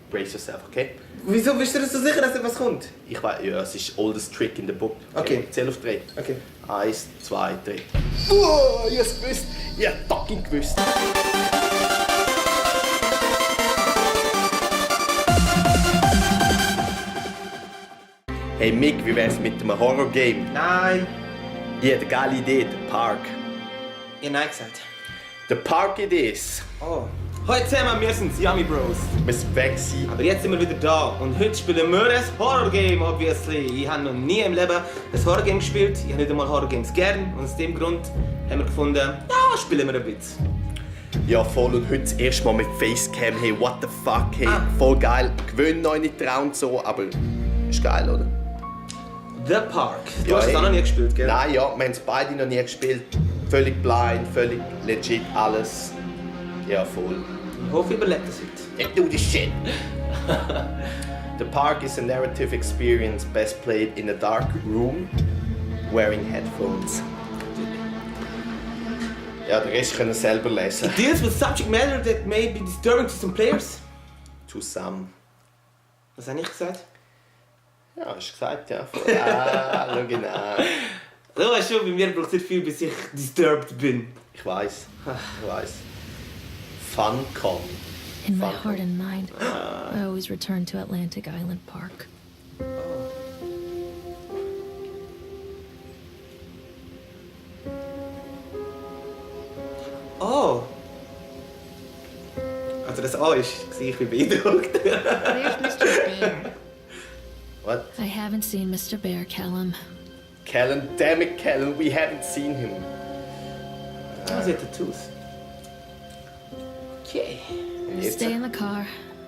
brace yourself, okay? Wieso bist du so sicher, dass etwas kommt? Ich weiß, ja, es ist oldest trick in the book. Okay. Zähl auf 3. Okay. 1, 2, 3. Oh, ich hab's gewusst. Ich hab fucking gewusst. Hey Mick, wie wär's mit einem Horrorgame? Nein. Ich habe eine geile Idee, der Park. Ja, nein gesagt. Der Park it is. Oh. Heute zusammen, wir sind JaMi Bros. Wir sind weg sein. Aber jetzt sind wir wieder da und heute spielen wir ein Horrorgame, obviously. Ich habe noch nie im Leben ein Horrorgame gespielt. Ich habe nicht einmal Horrorgames gern. Und aus dem Grund haben wir gefunden, ja, spielen wir ein bisschen. Ja, voll. Und heute das erste Mal mit Facecam. Hey, what the fuck? Hey, voll geil. Gewöhnt euch nicht dran und so, aber ist geil, oder? The Park. Du hast es auch noch nie gespielt, gell? Nein, ja, wir haben es beide noch nie gespielt. Völlig blind, völlig legit, alles. Ja, voll. Ich hoffe, ich überlebe das heute. Yeah, do this shit! The Park is a narrative experience best played in a dark room, wearing headphones. Ja, den Rest können wir selber lesen. It deals with subject matter that may be disturbing to some players. To some. Was habe ich gesagt? Ja, hast du gesagt, ja. Ah, schau genau. Du weißt schon, bei mir braucht es viel, bis ich disturbed bin. Ich weiß. Ich weiß. Funcom. In my heart and mind, I always return to Atlantic Island Park. Oh! Also das A ist, ich bin beeindruckt. Where's Mr. Bear? What? I haven't seen Mr. Bear, Callum. Callan, damn it, Callan, we haven't seen him. Oh, sie hat Tattoos. Okay. Jetzt, Stay in the car.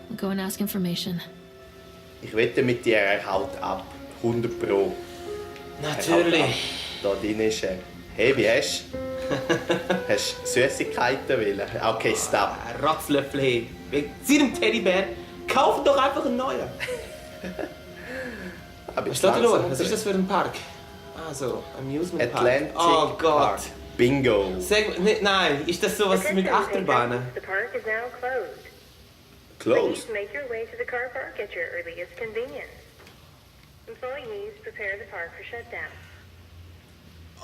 We'll go and ask information. ich wette mit dir, er haut ab. 100 Pro. Natürlich. Da drin ist er. Hey, wie hast du? Hast du Süßigkeiten wollen? Okay, stop. Ratzlöffel, hey. Wegen seinem Teddybär. Kauf doch einfach einen neuen. Was steht da los? Was ist das für ein Park? Ah, so. Amusement Park. Atlantic Oh Gott. Park. Bingo. Sag, nein, ist das sowas mit Achterbahnen? The park is now closed. Closed. Please make your way to the car park at your earliest convenience. Employees prepare the park for shutdown.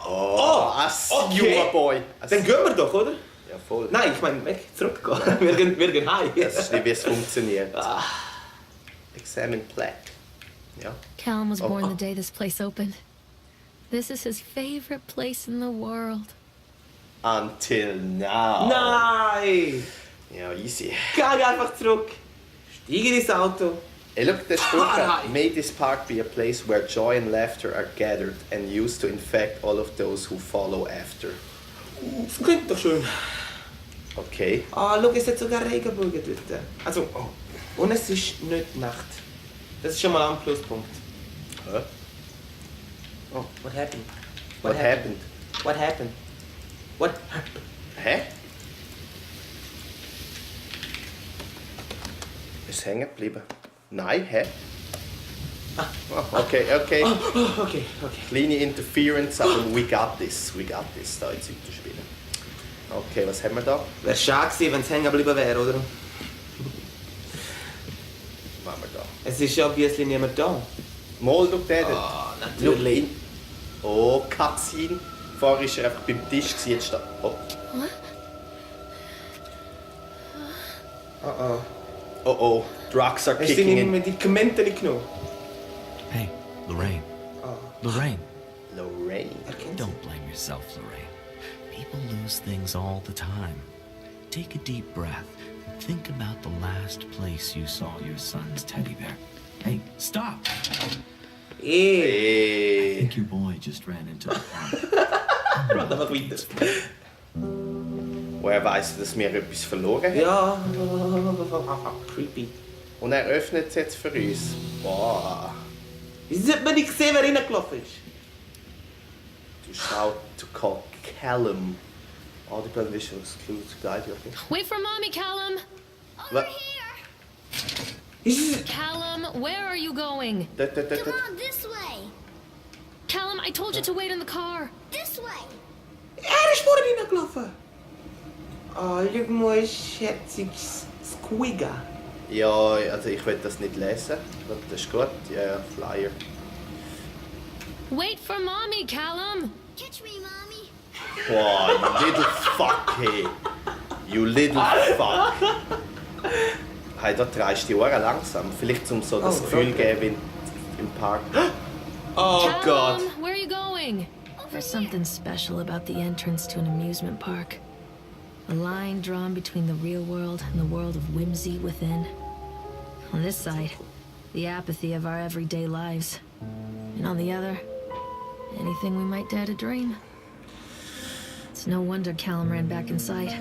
Oh, I see you, my boy. Dann gehen wir doch, oder? Ja, voll. Nein, ich meine, weg, zurückgehen. Wir gehen heim. Das ist nicht, wie es funktioniert. Examine plaque. Ja. Callum was born the day this place opened. This is his favorite place in the world. Until now. Nein! Ja, easy. Geh einfach zurück. Steige ins Auto. Hey, look, the Spruch Hi. made this park be a place where joy and laughter are gathered and used to infect all of those who follow after. Das klingt doch schön. Okay. Ah, schau, es hat sogar Regenbogen dort. Also, und es ist nicht Nacht. Das ist schon mal ein Pluspunkt. Huh? Oh, what happened? What happened? What happened? What happened? Hä? Ist es hängen geblieben? Nein, hä? Oh, okay, okay. Okay. Kleine Interference, aber we got this. We got this, da in Zeit zu spielen. Okay, was haben wir da? Wäre schade gewesen, wenn es hängen geblieben wäre, oder? Was haben wir da? Es ist ja obviously niemand da. Mal, schau der dort. Ah, natürlich. Oh, Cutscene. Vorher war er einfach beim Tisch, jetzt steht... Oh. Oh. Oh oh, drugs are Hast du kicking deine in. Medikamente nicht genommen? Hey, Lorraine. Oh. Lorraine. Lorraine. Don't blame yourself, Lorraine. People lose things all the time. Take a deep breath and think about the last place you saw your son's teddy bear. Hey, stop! I Hey. think your boy just ran into the park. Rat einfach weiter. Woher weiss er, dass wir etwas verloren haben? Ja, creepy. Und er öffnet es jetzt für uns. Boah. Wieso hat man nicht gesehen, wer reingelaufen ist? Du schaust to call Callum. Audible visuals clues to guide you, okay? Wait for mommy, Callum! What? Callum, where are you going? Da. Come on, this way. Callum, I told you to wait in the car. This way. Er ist vorhin reingelaufen. Oh, schau mal, schätziges Squigga. Ja, also ich will das nicht lesen. Das ist gut. Ja, Flyer. Wait for mommy, Callum. Catch me, Mommy. Boah, you little fuck, hey. You little fuck. Hey, da dreist die Ohren langsam. Vielleicht um so das Gefühl geben im Park. Oh Callum, Gott. where are you going? There's something special about the entrance to an amusement park. A line drawn between the real world and the world of whimsy within. On this side, the apathy of our everyday lives. And on the other, anything we might dare to dream. It's no wonder Callum ran back inside.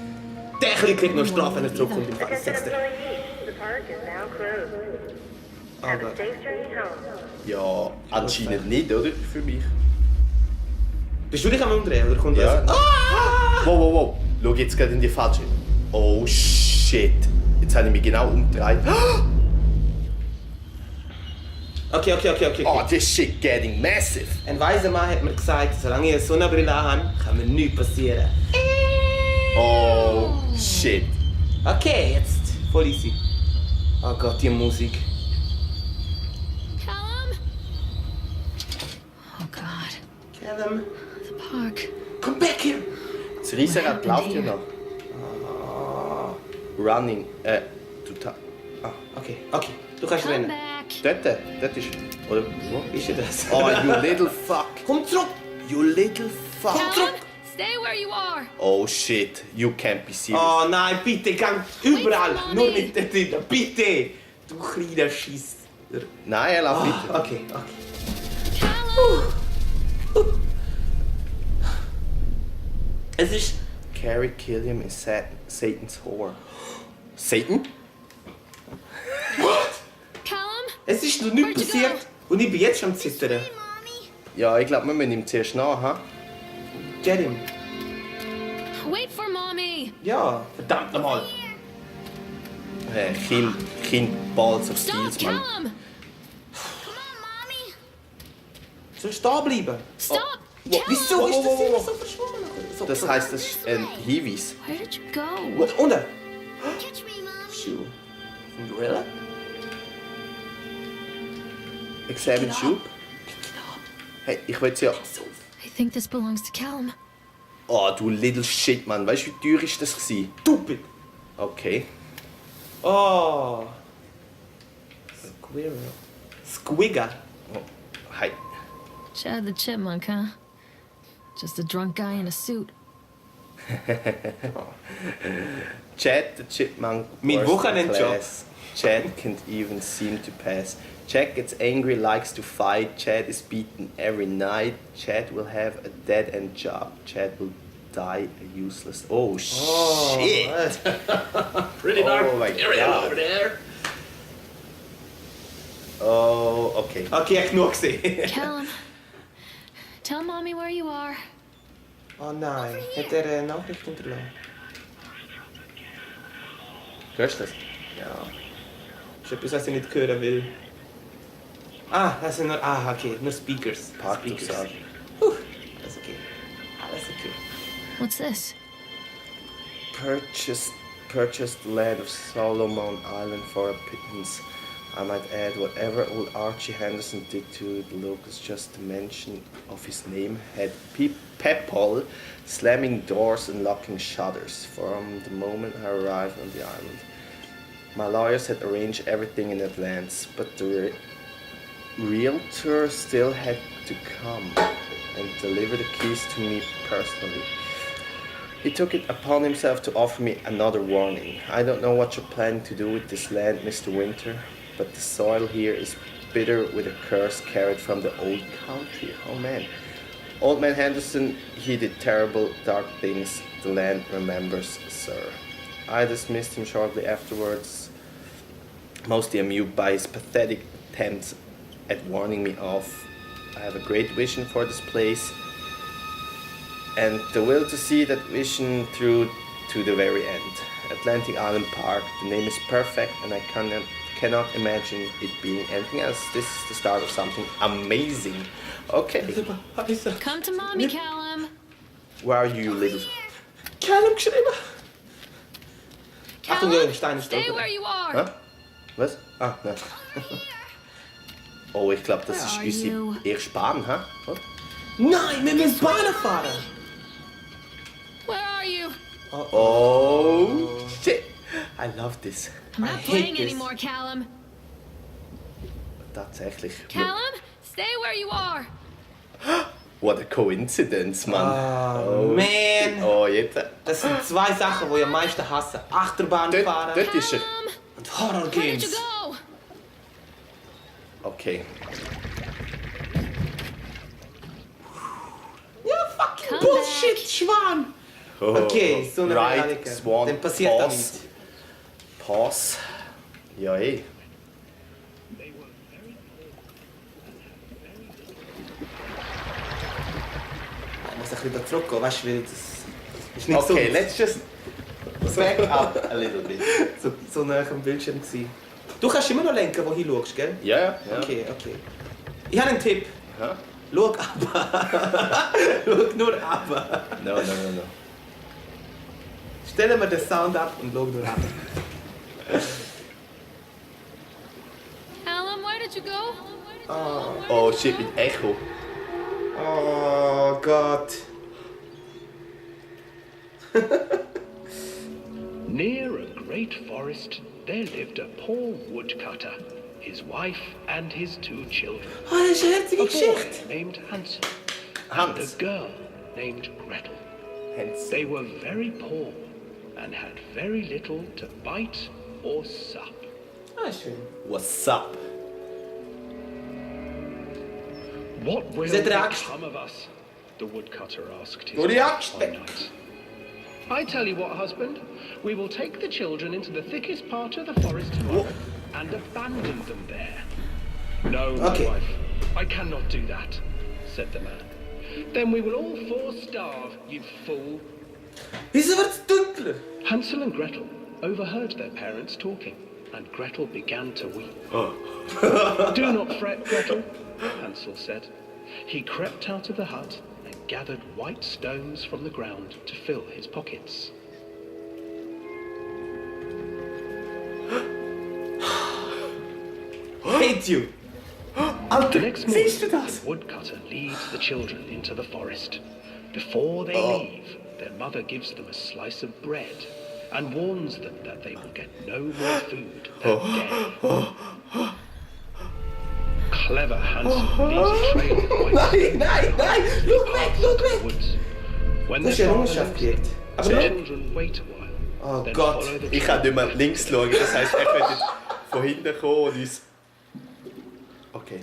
Technisch kriegt noch Strafe, wenn er zurückkommt im Fall. Attention Sechste. employees, the park is now closed. Oh Have a Gott. safe journey home. Ja, anscheinend nicht, oder? Für mich. Bist du dich am Umdrehen oder kommt Ja. das? Wow. Schau jetzt gerade in die falsche. Oh shit. Jetzt habe ich mich genau umgedreht. Okay. Oh, this shit getting massive. Ein weiser Mann hat mir gesagt, solange ich eine Sonnenbrille habe, kann mir nichts passieren. Oh shit. Okay, jetzt voll easy. Oh Gott, die Musik. Callum? Oh God, Callum, the park. come back here! Das Riesenrad läuft ja noch. Running. Okay. Du kannst Come rennen. back. Dort ist. Oder wo? Ist ja das? Oh, you little fuck. Komm zurück! You little fuck. Callum, stay where you are. Oh shit. You can't be serious. Oh nein, bitte, gang überall! Wait, Nur Mommy. nicht da drinnen, bitte! Du kleiner Schiss. Nein, er läuft weiter. Okay. Callum! Es ist... Carrie Killiam is Satan's whore. Satan? Callum? Es ist noch nichts Where'd you passiert und ich bin jetzt schon am Zittern. Mommy. Ja, ich glaube, wir müssen ihm zuerst nach, ha? Jerem. Wait for mommy. Ja, verdammt nochmal. Kind Balls of Stop, Steels, Mann. Callum. Come on, Mommy. Soll ich stehen bleiben? Stop. Wieso ist das immer so verschwommen? Das heisst, das ist ein Hinweis. Where did you go? Unten! Catch me, Mommy. Shoe. From Gorilla? Examine Shoe. Hey, ich will ja... I think this belongs to Callum. Oh, du little shit, Mann. Weißt du, wie teuer ist das gewesen? Stupid! Okay. Oh! Squigga. Oh, hey. Chad the Chipmunk, huh? Just a drunk guy in a suit. Chad the Chipmunk. Mein worst in Wochenendjob. class. Chad can't even seem to pass. Chad gets angry, likes to fight. Chad is beaten every night. Chad will have a dead-end job. Chad will die a useless... Oh, shit! Pretty Oh my God. over there. Oh, okay. Okay, genug gesehen. Callum, tell mommy where you are. Oh nein, hat er eine Nachricht hinterlassen? Hörst du das? Ja. Das ist etwas, was ich nicht hören will. Ah, das sind nur... Ah, okay, nur Speakers. Parkdurchsage. Alles okay. Alles okay. What's this? Purchased the land of Solomon Island for a pittance. I might add, whatever old Archie Henderson did to the locals, just the mention of his name had people slamming doors and locking shutters from the moment I arrived on the island. My lawyers had arranged everything in advance, but the realtor still had to come and deliver the keys to me personally. He took it upon himself to offer me another warning. I don't know what you're planning to do with this land, Mr. Winter, but the soil here is bitter with a curse carried from the old country. Oh man. Old man Henderson, he did terrible, dark things the land remembers, sir. I dismissed him shortly afterwards, mostly amused by his pathetic attempts at warning me off. I have a great vision for this place and the will to see that vision through to the very end. Atlantic Island Park, the name is perfect and I cannot imagine it being anything else. This is the start of something amazing. Okay. Come to mommy, Callum. Where are you, little... Callum geschrieben. Achtung, Callum, Stein ist stay oben. where you are. Huh? Was? Ah, nein. Oh, ich glaube, das Where ist are unsere you? erste Bahn, hä? Oder? Nein, wir müssen Bahnen fahren! Where are you? Oh, shit. I love this. I'm I not hate playing this. anymore, Callum. Tatsächlich. Callum, stay where you are. What a coincidence, Mann. Oh, man! Oh, jetzt. Das sind zwei Sachen, die ich am meisten hasse. Achterbahn fahren Dort ist er. Callum, und where did you Horrorgames. go? Okay. Ja, fucking Come Bullshit, back. Schwan! Oh, Okay, so eine right, Mechanik. Swan, Dann passiert da Pause. nichts. Pause. Ja, eh. Ich muss ein bisschen zurückgehen, weißt du, weil das ist nicht Okay, so, let's just back up a little bit. so nah am Bildschirm gewesen. Du kannst immer noch lenken, wo du schaust, gell? Ja, ja. Okay, okay. Ich habe einen Tipp. Ja. Schau ab. Schau nur ab. No. Stellen wir den Sound ab und schau nur ab. Callum, where did you go? Oh shit, mit Echo. Oh Gott. Near a great forest, there lived a poor woodcutter, his wife and his 2 children. Oh, das ist eine herzige A Geschichte. boy named Hansel and a Hans. girl named Gretel. Hans. They were very poor and had very little to bite or sup. Ah, schön. What's up? What will Is it the axe? become of us? The woodcutter asked his Wo die wife Axt one weg? night. I tell you what, husband, we will take the children into the thickest part of the forest tomorrow and abandon them there. No, my Okay. wife, I cannot do that, said the man. Then we will all 4 starve, you fool. Wieso wird es dunkler? Hansel and Gretel overheard their parents talking, and Gretel began to weep. Do not fret, Gretel, Hansel said. He crept out of the hut and gathered white stones from the ground to fill his pockets. Hate you. The next morning, Siehst du das? the woodcutter leads the children into the forest. Before they leave, their mother gives them a slice of bread and warns them that they will get no more food that day. Clever Hansel leaves a trail of white Nein, nein, nein! Schau weg, schau the weg! woods. When Du hast their ja father Errungenschaft leaves gekriegt. them, Aber the nein. children wait a while. Oh then Gott. follow the Ich kann trail. nicht mehr links schauen, das heisst, ich könnte jetzt von hinten kommen und uns... Okay.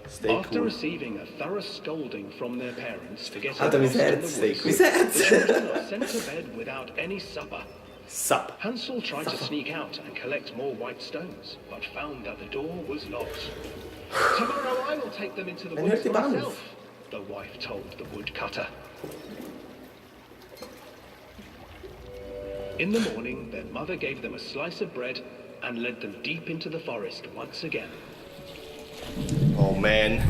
Stay After cool. receiving a thorough scolding from their parents to get Alter, mein lost in the Herz. woods, Mein the Herz. children are sent to bed without any supper. Sup. Hansel tried to sneak out and collect more white stones, but found that the door was locked. Tomorrow I will take them into the Man woods hört die Bahn. myself, the wife told the woodcutter. In the morning, their mother gave them a slice of bread and led them deep into the forest once again. Oh man.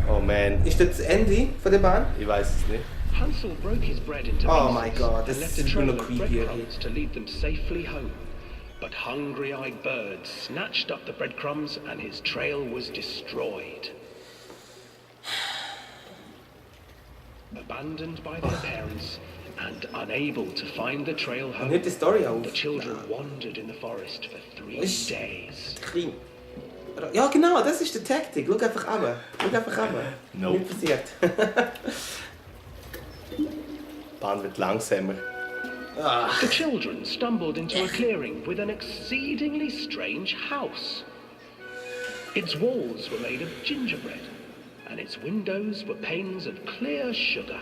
Oh man. Ist das das Ende von der Bahn? Ich weiß es nicht. Hansel broke his bread into Oh pieces my God, and das left a ist trail noch of creepier breadcrumbs to lead them safely home. But hungry-eyed birds snatched up the breadcrumbs and his trail was destroyed. Abandoned by their parents and unable to find the trail Man home, hört die Story auf. the children wandered in the forest for 3 Ist- days. Klein. Ja genau, das ist die Taktik. Schau einfach runter. Schau einfach runter. Nope. Nichts passiert. Die Bahn wird langsamer. The children stumbled into a clearing with an exceedingly strange house. Its walls were made of gingerbread, and its windows were panes of clear sugar.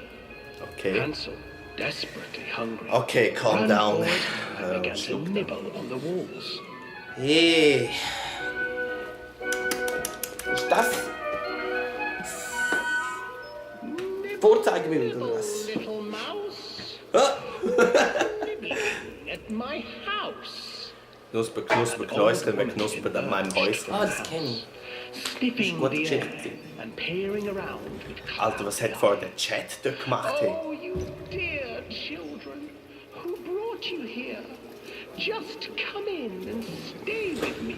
Okay. Hansel, desperately hungry, Okay, calm ran down. forward and began to schluck da. nibble on the walls. Hey. Ist das? Vorzeigebild oder was? Little mouse, Ah. nibbling at my house. Knusper, knusper, Knäuschen, wer knuspert an meinem Häuschen? Ah, das kenne ich. Sniffing Gute the air Geschichte. and peering around with Alter, was hat vorher der Chat dort gemacht? Hey? Oh, you dear children, who brought you here? Just come in and stay with me.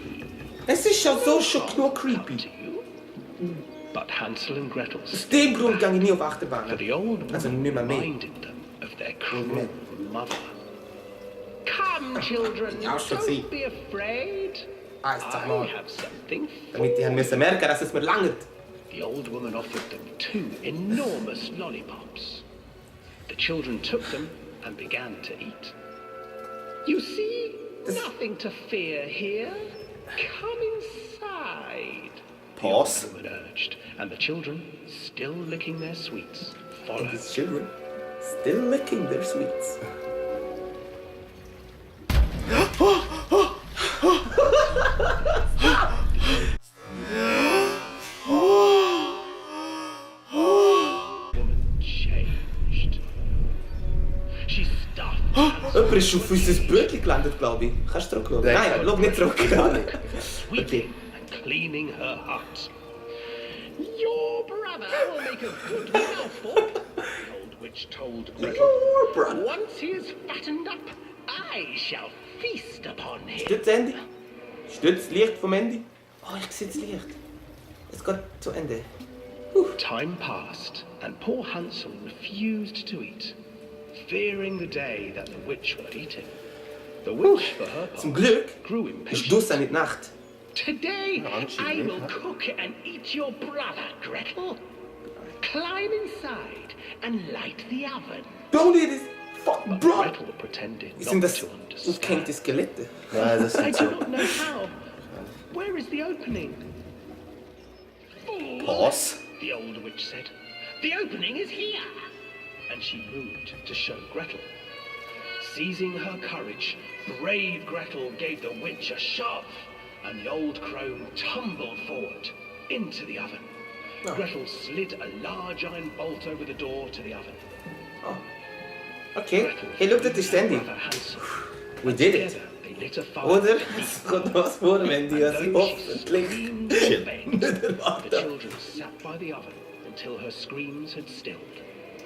Es ist ja so schon genug creepy. To you. But Hansel and Gretel Aus dem Grund gehe ich nie auf for Achterbahn. the old Also woman nicht mehr mehr. reminded them of their cruel mother. Come, children, Ja, schon sie. don't be afraid. Ah, ist doch mal. I have something for Damit die müssen merken, dass es mir langt. The old woman offered them 2 enormous lollipops. The children took them and began to eat. You see, nothing to fear here. Come inside. Pause. The old woman urged, and the children, still licking their sweets, followed. These children still licking their sweets. Woman changed. She stuffed. Jemand ist auf unser Bötchen gelandet, glaube ich. Kannst du zurückschauen? Nein, Nein, schau nicht zurück. Sweeping and cleaning her hut. Your brother will make a good mouthful, the old witch told Gretel. Your brother. Once he is fattened up, I shall feast upon him. Stütz Ende. Stütz Licht vom Ende. Oh, ich sehe das Licht. Es geht zu Ende. Time passed, and poor Hansel refused to eat, fearing the day that the witch would eat him. The witch, for her Zum part, Glück grew ist impatient. draussen nicht Nacht. Today, Aren't you I will good, huh? cook and eat your brother, Gretel. Climb inside and light the oven. Don't eat this fucking bro! Gretel pretended Sind not das to ausgehängte understand. Skelette? Nein, das I sind do so. not know how. Where is the opening? Fool! Pause. The old witch said. The opening is here. And she moved to show Gretel. Seizing her courage, brave Gretel gave the witch a shove, and the old crone tumbled forward into the oven. Gretel slid a large iron bolt over the door to the oven. Okay. Gretel Hey, look, das ist das Ende. brother Hansel. We did it. Together they lit a fire. Oder? Es kommt was vor, wenn die das hoffentlich The children sat by the oven until her screams had stilled,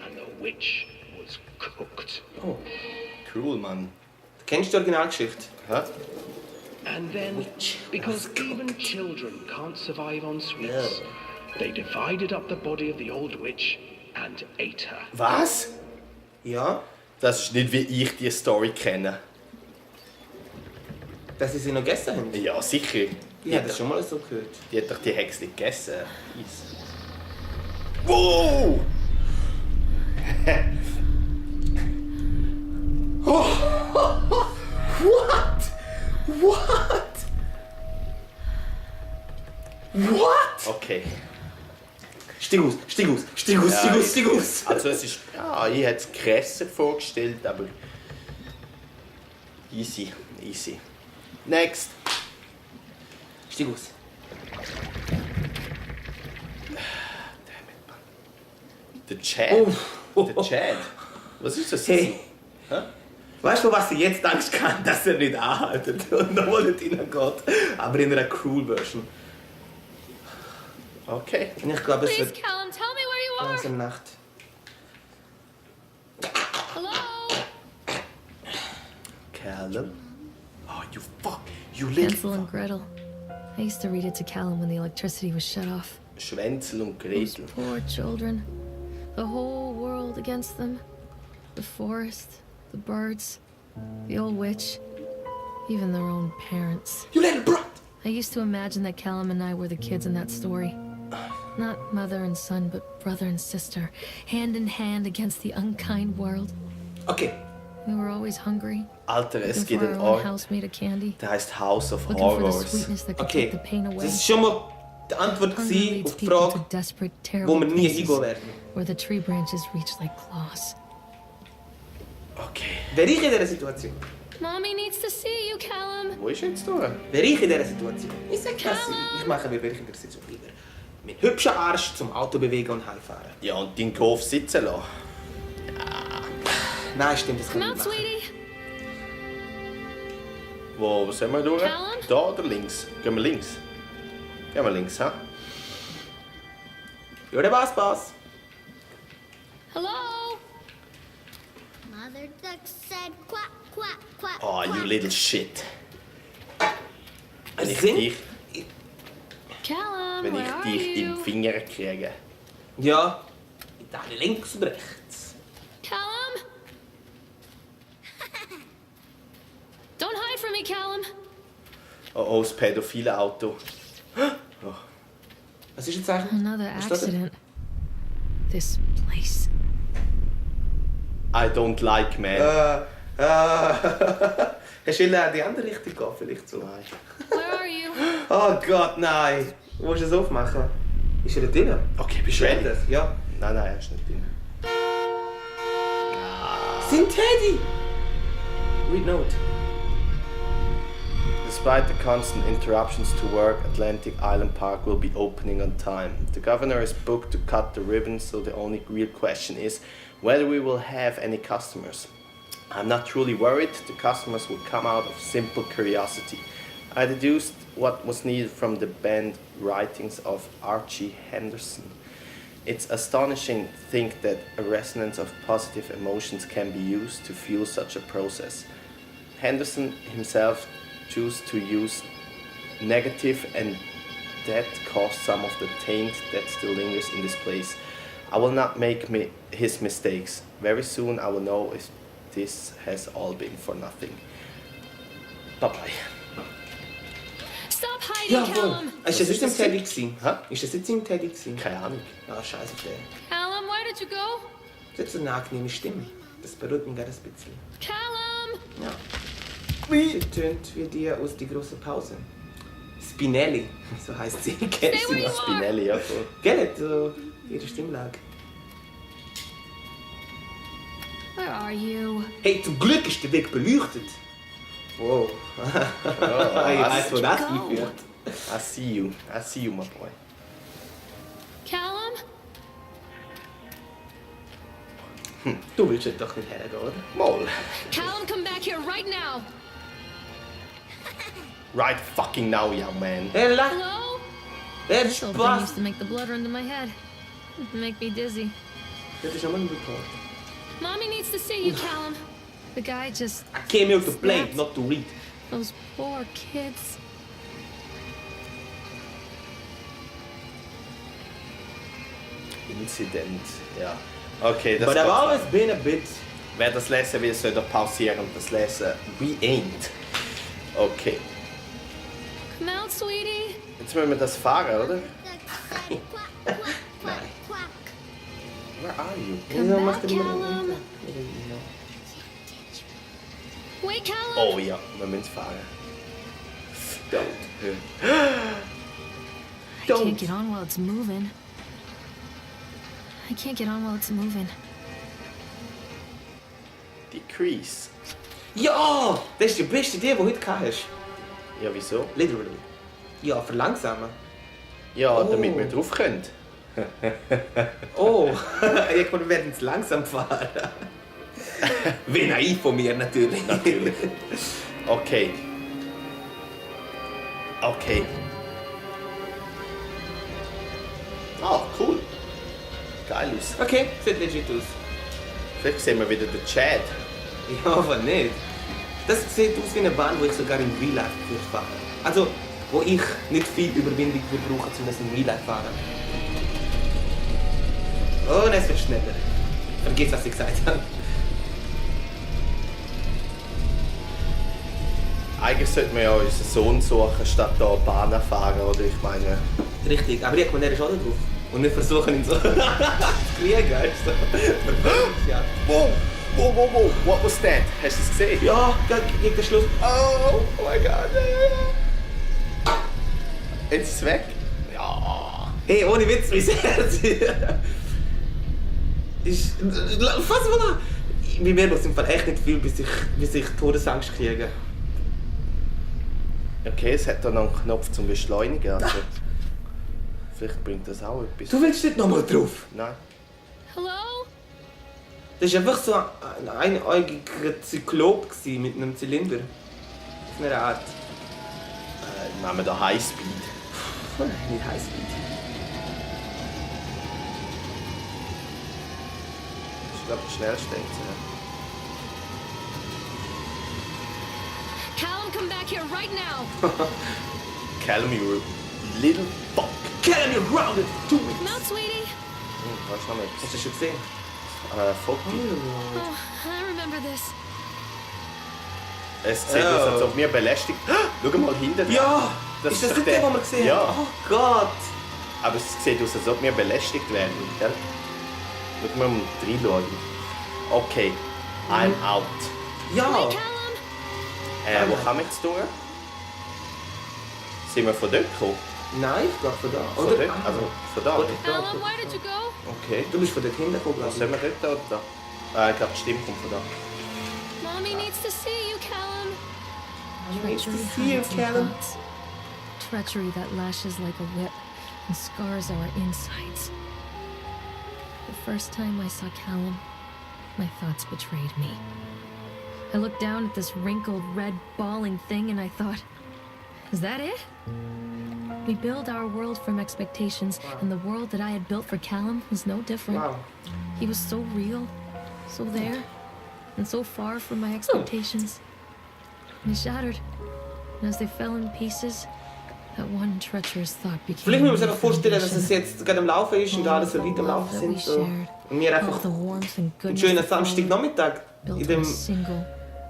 and the witch was cooked. Cool, Mann. Kennst du die Originalgeschichte? Hä? And then, because even children can't survive on sweets, they divided up the body of the old witch and ate her. Was? Ja. Das ist nicht, wie ich die Story kenne. Dass sie sie noch gegessen haben? Ja, sicher. Ich habe das schon mal so gehört. Die hat doch die Hexe nicht gegessen. Easy. Wow! What? What? What? Okay. Stieg aus, stieg aus, stieg aus, stieg aus, stieg aus. Also es ist... Ja, ich hätte es krasser vorgestellt, aber... Easy, easy. Next. Stieg aus. Der Chad. Der Chad. Was ist das? Hey. Hä? Weißt du, was ich jetzt Angst kann, dass er nicht anhaltet und nochmal nicht reingeht? Aber in einer cool Version. Okay. Und ich glaube, es Please, wird Callum, tell me where you are. langsam Nacht. Hello? Callum. Oh, you fuck. You little Hansel and fuck. Gretel. I used to read it to Callum when the electricity was shut off. Schwänzel und Those Gretel. poor children. The whole world against them. The forest, the birds, the old witch, even their own parents. You little brat! I used to imagine that Callum and I were the kids in that story. Not mother and son, but brother and sister, hand in hand against the unkind world. Okay, We were always hungry, Alter, es looking gibt for ein our own Ort, house made of candy, der heißt House of looking for the Horrors. sweetness that could okay. take the pain Das away. ist schon mal die Antwort Hunger gewesen leads auf die people to Frage, desperate, wo terrible wir nie places, hingehen werden. where the tree branches reach like claws. Okay. Wäre ich in dieser Situation? Mommy needs to see you, Callum. Wo ist jetzt da? Wäre ich in dieser Situation? Ich sag das. Ich mache, wie wäre ich in dieser Situation lieber. Mit hübschen Arsch zum Auto bewegen und heimfahren. Ja, und deinen Golf sitzen lassen. Nein, stimmt, das kann Come ich out, nicht machen. sweetie. Wo sind wir durch? Callum? Da oder links? Gehen wir links? Gehen wir links, ha? Ja, der Bass. Hello? Mother duck said quack, quack, quack, Oh, you quack. little shit. Wenn ich Sing? dich, Callum, wenn where ich are dich you? im Finger kriege. Ja. Da links und rechts. Callum? Don't hide from me, Callum. Oh, das pädophile Auto. Was ist jetzt eigentlich? Another Was steht da? accident. This place. I don't like man. Hast du in die andere Richtung gehen, vielleicht so? Nein. Where are you? Oh Gott, nein. Willst du es aufmachen? Ist er da drin? Okay, bist du Ist er ready? das? Ja. Nein, er ist nicht drin. Sein Teddy! Read note. Despite the constant interruptions to work, Atlantic Island Park will be opening on time. The governor is booked to cut the ribbon, so the only real question is whether we will have any customers. I'm not truly worried. The customers will come out of simple curiosity. I deduced what was needed from the banned writings of Archie Henderson. It's astonishing to think that a resonance of positive emotions can be used to fuel such a process. Henderson himself chose to use negative, and that caused some of the taint that still lingers in this place. I will not make his mistakes. Very soon I will know if this has all been for nothing. Bye bye. Stop hiding, Ja, voll. Callum. Ist das ist jetzt im das Teddy gewesen? Hä? Ist das jetzt im Teddy gewesen? Keine Ahnung. Ah, scheiße, der. Callum, where did you go? Das hat so eine angenehme Stimme. Das beruhigt mich gerade ein bisschen. Callum! Ja. Sie tönt wie die aus die große Pause. Spinelli, so heißt sie. Kennst du where sie you noch? Spinelli, ja voll. Gell, so ihre Stimmlage. Where are you? Hey, zum Glück ist der Weg beleuchtet. Wow. Ich weiß, wo das hinführt. I see you, my boy. Callum? Du willst jetzt doch nicht hergehen, oder? Mal. Callum, come back here right now. Right fucking now, young man. Hey, lach! Hello? Er This ist old thing Spaß! used to make the blood run to my head. Make me dizzy. Das ist immer ein Report. Mommy needs to see you, Callum. The guy just... I came here to play, not to read. Those poor kids. Incident, ja. Okay, das But I've geht always lang. been a bit... Wer das lesen will, soll doch pausieren und das lesen. We ain't. Okay. Come out, sweetie. Jetzt müssen wir das fahren, oder? Quack, quack, quack, quack. Where are you? Come Wieso back, macht er immer noch Callum. weiter? Wait, Callum. Oh ja, wir müssen fahren. Don't. I can't get on while it's moving. I can't get on while it's moving. Decrease. Ja! Das ist die beste Idee, die du heute gehabt hast. Ja, wieso? Literally. Ja, verlangsamen. Ja, damit Oh. wir drauf können. Oh, ich wir werden es langsam fahren. Wie naiv von mir natürlich. Natürlich. Okay. Okay. Ah, cool. Geil aus. Okay, sieht legit aus. Vielleicht sehen wir wieder den Chad. Ja, aber nicht. Das sieht aus wie eine Bahn, die ich sogar in Real Life würde fahren. Also, wo ich nicht viel Überwindung würde brauchen, um das in Real Life fahren. Oh, und es wird schneller. Vergiss, was ich gesagt habe. Eigentlich sollten wir ja unseren Sohn suchen, statt da Bahnen fahren, oder? Ich meine... Richtig, aber ich komme näher schon drauf. Und nicht versuchen, ihn so zu kriegen, weißt du? Ja. Wow! Wow, wow, wow! What was that? Hast du es gesehen? Ja, gegen den Schluss. Oh mein Gott! Jetzt ist es weg? Ja! Hey, ohne Witz, mein Herz. Ist. Fass mal an! Bei mir braucht es im Fall echt nicht viel, bis ich Todesangst kriege. Okay, es hat da noch einen Knopf zum Beschleunigen. Also, vielleicht bringt das auch etwas. Du willst nicht nochmal drauf? Nein. Hello? Das war einfach so ein einäugiger Zyklop mit einem Zylinder. Auf einer Art. Nehmen wir da Highspeed. Nein, nicht Highspeed. Ich glaube, die schnellste jetzt. Callum, come back here right now. Callum, you little fuck. Callum, you're grounded. 2 weeks. Come out, sweetie. Weißt du noch Hast etwas? du schon gesehen? Foto. Oh, I remember this. Es sieht aus, als ob wir belästigt. Schau mal hinten. Ja! Das ist das ist nicht der- der, den wir gesehen Ja. haben? Oh Gott! Aber es sieht aus, als ob wir belästigt werden. Gell? Schau mal reinschauen. Okay, I'm out. Ja! Callum! Wo kann man jetzt durch? Sind wir von dort gekommen? Nein, ich glaube von da. Von Oder? dort? Also von da? Oder? Callum, where did you go? Okay. Du bist von dort hinten gekommen, Was glaube sollen wir dort oder da? Ich glaube, die Stimme kommt von da. Mommy needs to see you, Callum. Needs to Treachery see you, hides in Callum. thoughts. Treachery that lashes like a whip and scars our insides. The first time I saw Callum, my thoughts betrayed me. I looked down at this wrinkled, red, bawling thing and I thought, is that it? We build our world from expectations, and the world that I had built for Callum was no different. Wow. He was so real, so there, and so far from my expectations. And he shattered. And as they fell in pieces, that one treacherous thought became. Vielleicht müssen wir uns einfach my vorstellen, dass es foundation. jetzt gerade am Laufen ist und All alle of so the weit am love Laufen that sind. we So. shared, Und wir all einfach the warmth and einen goodness schönen that followed, Samstagnachmittag in built on a dem single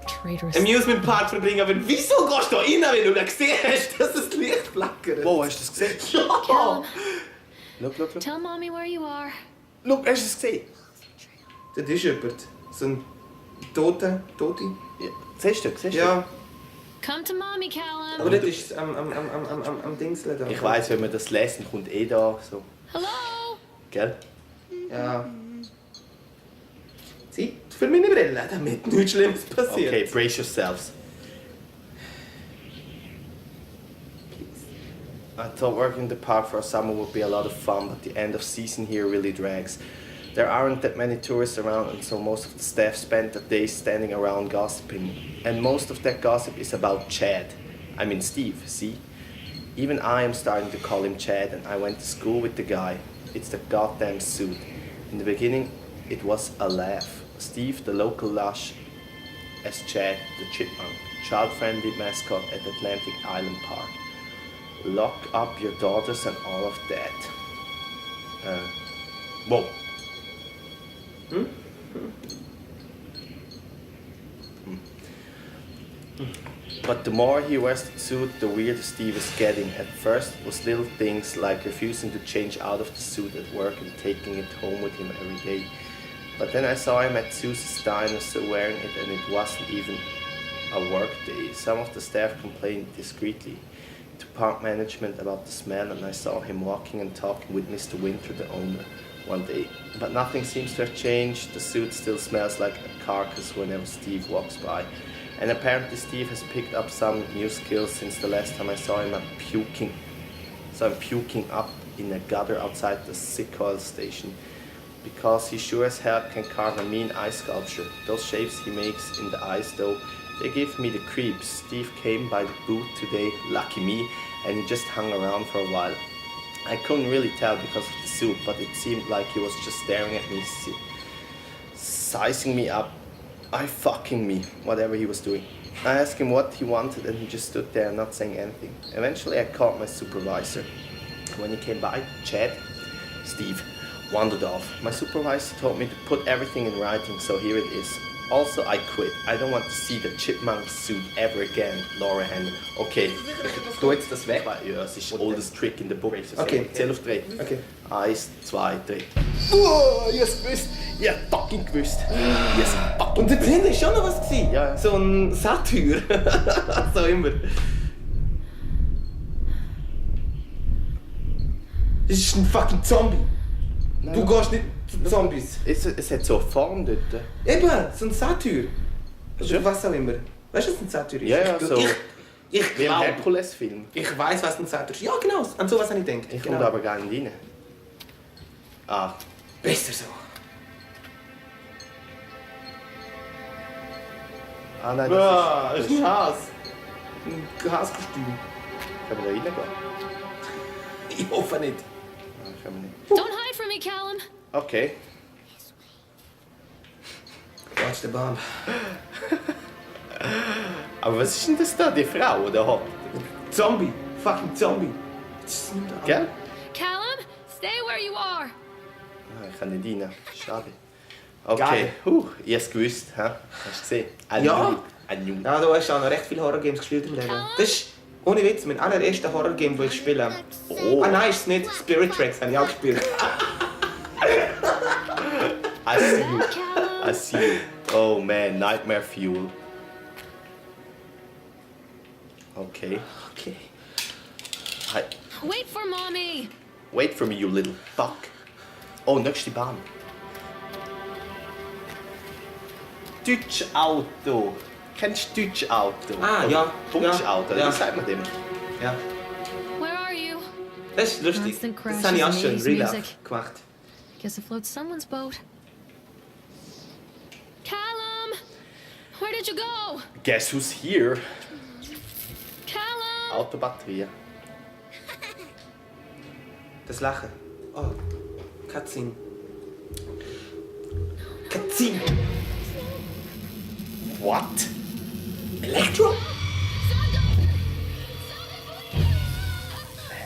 traitorous. Amusement Park verbringen. Aber wieso gehst du da rein, wenn du nicht gesehen hast, dass das Licht flackert? Wo, hast du das gesehen? Ja! Callum, Schau. tell mommy where you are. Schau, hast du das gesehen? Das ist jemand. So ein Tote. Ja. Siehst du? Ja, Come to mommy, Callum. aber das ist am Dingsle da. Ich weiss, wenn man das lässt, dann kommt eh da so. Hello. Gell? Ja. Zeit für meine Brille, damit nichts Schlimmes passiert. Okay, brace yourselves. I thought working in the park for a summer would be a lot of fun, but the end of season here really drags. There aren't that many tourists around, and so most of the staff spend their days standing around gossiping. And most of that gossip is about Chad. I mean Steve, see? Even I am starting to call him Chad, and I went to school with the guy. It's the goddamn suit. In the beginning, it was a laugh. Steve, the local lush, as Chad, the chipmunk, child-friendly mascot at Atlantic Island Park. Lock up your daughters and all of that. Whoa. But the more he wears the suit, the weirder Steve is getting. At first, it was little things like refusing to change out of the suit at work and taking it home with him every day. But then I saw him at Susie's diner still wearing it, and it wasn't even a work day. Some of the staff complained discreetly to park management about the smell, and I saw him walking and talking with Mr. Winter, the owner, one day. But nothing seems to have changed. The suit still smells like a carcass whenever Steve walks by. And apparently Steve has picked up some new skills since the last time I saw him puking. So I'm puking up in a gutter outside the sick oil station. Because he sure as hell can carve a mean ice sculpture. Those shapes he makes in the ice though, they give me the creeps. Steve came by the booth today, lucky me, and he just hung around for a while. I couldn't really tell because of the suit, but it seemed like he was just staring at me, sizing me up. Fucking me, whatever he was doing. I asked him what he wanted and he just stood there not saying anything. Eventually I called my supervisor. When he came by, Chad, Steve, wandered off. My supervisor told me to put everything in writing, so here it is. Also, I quit. I don't want to see the chipmunk suit ever again, Laura Henry. Okay, Ich tue jetzt das weg. ja, es ist oldest trick in the book. Okay. Zähl auf 3. Okay. 1, 2, 3. Oh, ich hab's gewusst. Ich hab fucking gewusst. Ich hab's fucking Und dort hinten war schon noch was. Gewesen. Ja. So ein Satyr. So immer. Das ist ein fucking Zombie. Du gehst nicht zu Zombies. Es hat so eine Form dort. Eben, so ein Satyr. Ja. Oder was auch immer. Weißt du, was ein Satyr ist? Ja, ja, so. Ich Wie ein glaube. Herkules-Film. Ich weiß, was ein Satyr ist. Ja, genau. An sowas habe ich gedacht. Ich genau. komme aber gar nicht rein. Ah, Besser so. nein, Ah, das ist ein Has. Ein Haskostüm. Können wir da reingehen? Ich hoffe nicht. Nein, können wir nicht. Don't hide from me, Callum. Okay. Watch the bomb. Aber was ist denn das da, die Frau, oder Hop? Zombie. Fucking Zombie. Gell? Callum, stay where you are. Ah, ich kann nicht rein. Schade. Okay, Geil. ich hab's gewusst. Hä? Hast du gesehen? Ja. Ein Ja, du hast auch noch recht viele Horrorgames gespielt im Leben. Das ist, ohne Witz, mein allererster Horrorgame, das ich spiele. Oh. Ah nein, ist es nicht. Spirit Tracks habe ich auch gespielt. I see you. I see you. Oh man, Nightmare Fuel. Okay. Okay. Hi. Wait for mommy. Wait for me, you little fuck. Oh, nächste Bahn. Deutsch Auto. Kennst du Deutsch Auto? Ah, Oder ja. Deutsch Ja. Auto, Ja. wie sagt man dem? Ja. Where are you? Das ist lustig. Constant Das habe ich auch crashes schon and Real music. Life gemacht. Guess it floats someone's boat. Callum, where did you go? Guess who's here? Callum. Autobatterie. Das Lachen. Oh, Cutscene. Cutscene. What? Elektro?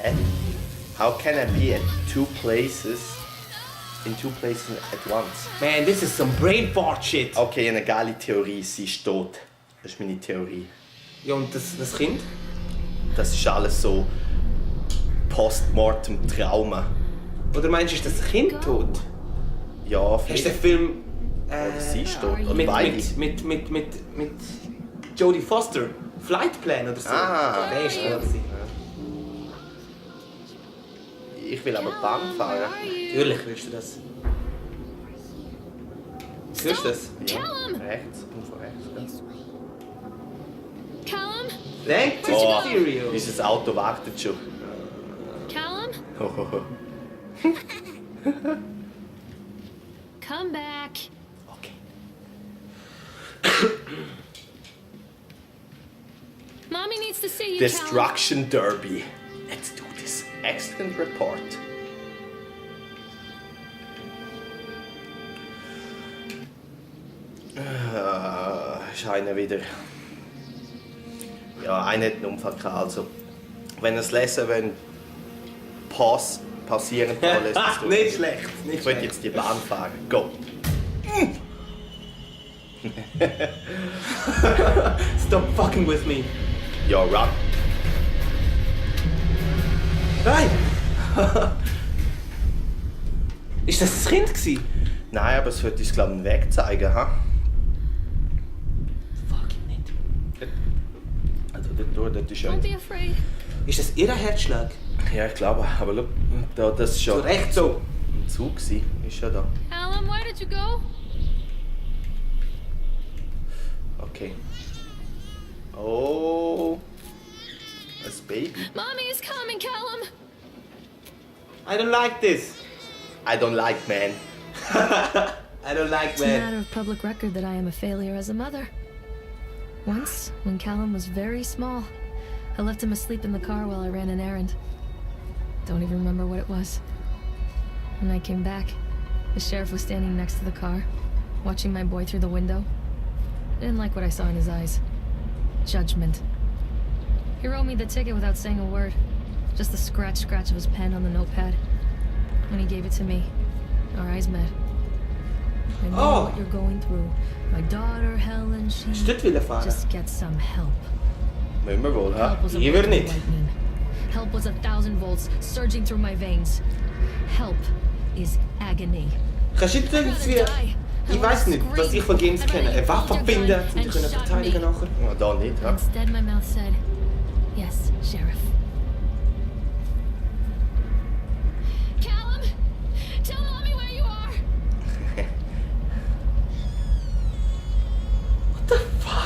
Hä? How can I be at two places at once? Man, this is some brain fart shit. Okay, eine geile Theorie, sie ist tot. Das ist meine Theorie. Ja, und das Kind? Das ist alles so postmortem Trauma. Oder meinst du, ist das Kind tot? Ja, Hast du den vielleicht. Film Oder sie ist tot. Oder mit, beide. mit Jodie Foster? Flight Plan oder so? Ah. Der ist tot gewesen. Ich will aber Bahn fahren. Natürlich willst du das. Hörst du das? Ja, Callum! rechts und von rechts. Callum? Thank you, Oh, Stereo. unser Auto wartet schon. Callum? Come back. Okay. Mommy needs to see you, Callum. Destruction Derby. Let's do this. Accident report. Ist einer wieder. Ja, einer hat einen Unfall gehabt. Also, wenn ihr es lesen wollt, passieren alles. Nicht schlecht. Nicht Ich will schlecht. jetzt die Bahn fahren. Go! Stop fucking with me. Ja, run! Nein! Ist das Kind gewesen? Nein, aber es wird uns, glaube ich, einen Weg zeigen. Ha? Fucking nicht. Also, dort ist ja. Don't be afraid. Ist das ihr Herzschlag? Ja, ich glaube. Aber schau, da, das ist So schon recht so. ein Zug. Gewesen. Ist ja da. Callum, where did you go? Okay. Oh. Das Baby. Mommy is coming, Callum. I don't like this. I don't like man. I don't like It's a man. matter of public record that I am a failure as a mother. Once, when Callum was very small, I left him asleep in the car while I ran an errand. Don't even remember what it was. When I came back, the sheriff was standing next to the car, watching my boy through the window. I didn't like what I saw in his eyes. Judgment. He wrote me the ticket without saying a word. Just the scratch of his pen on the notepad. When he gave it to me, our eyes met. I know Oh. what you're going through. My daughter, Helen, she... Hast du dort fahren? Just get some help. Müssen wir wohl, ha? Help was a Lieber bolt of nicht. lightning. Help was 1,000 volts surging through my veins. Help is agony. Kannst du nicht irgendwie... Ich weiß nicht, was ich von Games kenne. Eine Waffe finden, um dich können verteidigen nachher. Ja, da nicht, ha? Instead, my mouth said, "Yes, Sheriff." Callum, tell mommy where you are.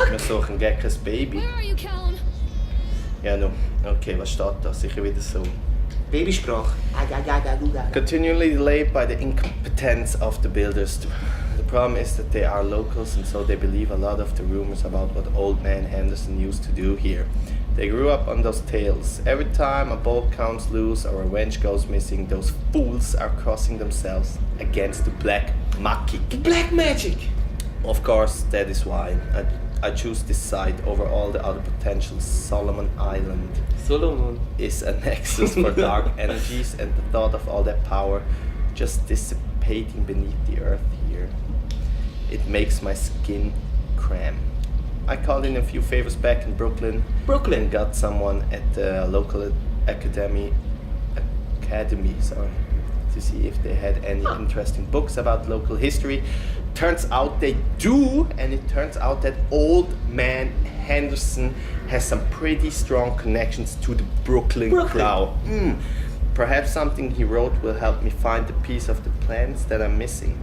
Wir suchen gegen ein Baby. Where are you, Callum? Ja, no. Okay, was steht da? Sicher wieder so. Babysprache. Continually delayed by the incompetence of the builders. The problem is that they are locals and so they believe a lot of the rumors about what old man Henderson used to do here. They grew up on those tales. Every time a boat comes loose or a wench goes missing, those fools are crossing themselves against the black magic. Black Magic. Of course, that is why. I choose this site over all the other potential. Solomon Island Solomon. is a nexus for dark energies, and the thought of all that power just dissipating beneath the earth here, it makes my skin cram. I called in a few favors back in Brooklyn and got someone at the local academy, to see if they had any interesting books about local history. Turns out they do, and it turns out that old man Henderson has some pretty strong connections to the Brooklyn crowd. Perhaps something he wrote will help me find the piece of the plans that I'm missing.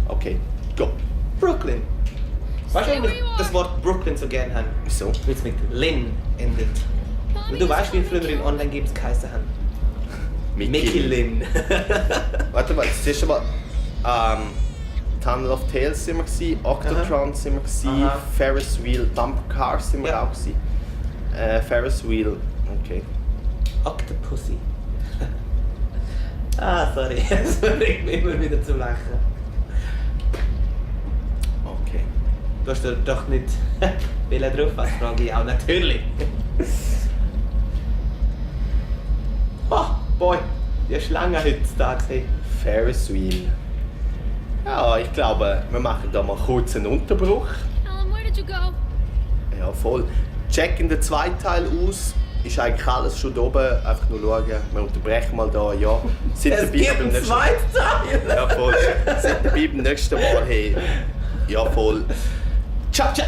Okay, go. Brooklyn. Weißt du, warum ich das Wort Brooklyn so gern habe? Wieso? Weil es mit Lynn endet. Und du weißt, wie früher in Online-Games geheißen haben? Mickey Lynn. Warte mal, das ist aber Tunnel of Tales sind wir gewesen, Octotron sind wir gewesen, Ferris Wheel, Bumper Cars sind wir auch gewesen. Ferris Wheel, okay. Octopussy. Sorry, das bringt mich immer wieder zum Lachen. Okay. Du hast doch nicht Bilder drauf, was frage ich auch natürlich. Oh, boy, die Schlange heute da gesehen. Ferris Wheel. Ja, ich glaube, wir machen da mal kurz einen Unterbruch. Alan, where did you go? Ja, voll. Checken den zweiten Teil aus. Ist eigentlich alles schon da oben. Einfach nur schauen. Wir unterbrechen mal da, ja. Sind Es gibt einen zweiten Teil! Ja, voll. Sind dabei beim nächsten Mal. Hey. Ja, voll. Ciao, ciao!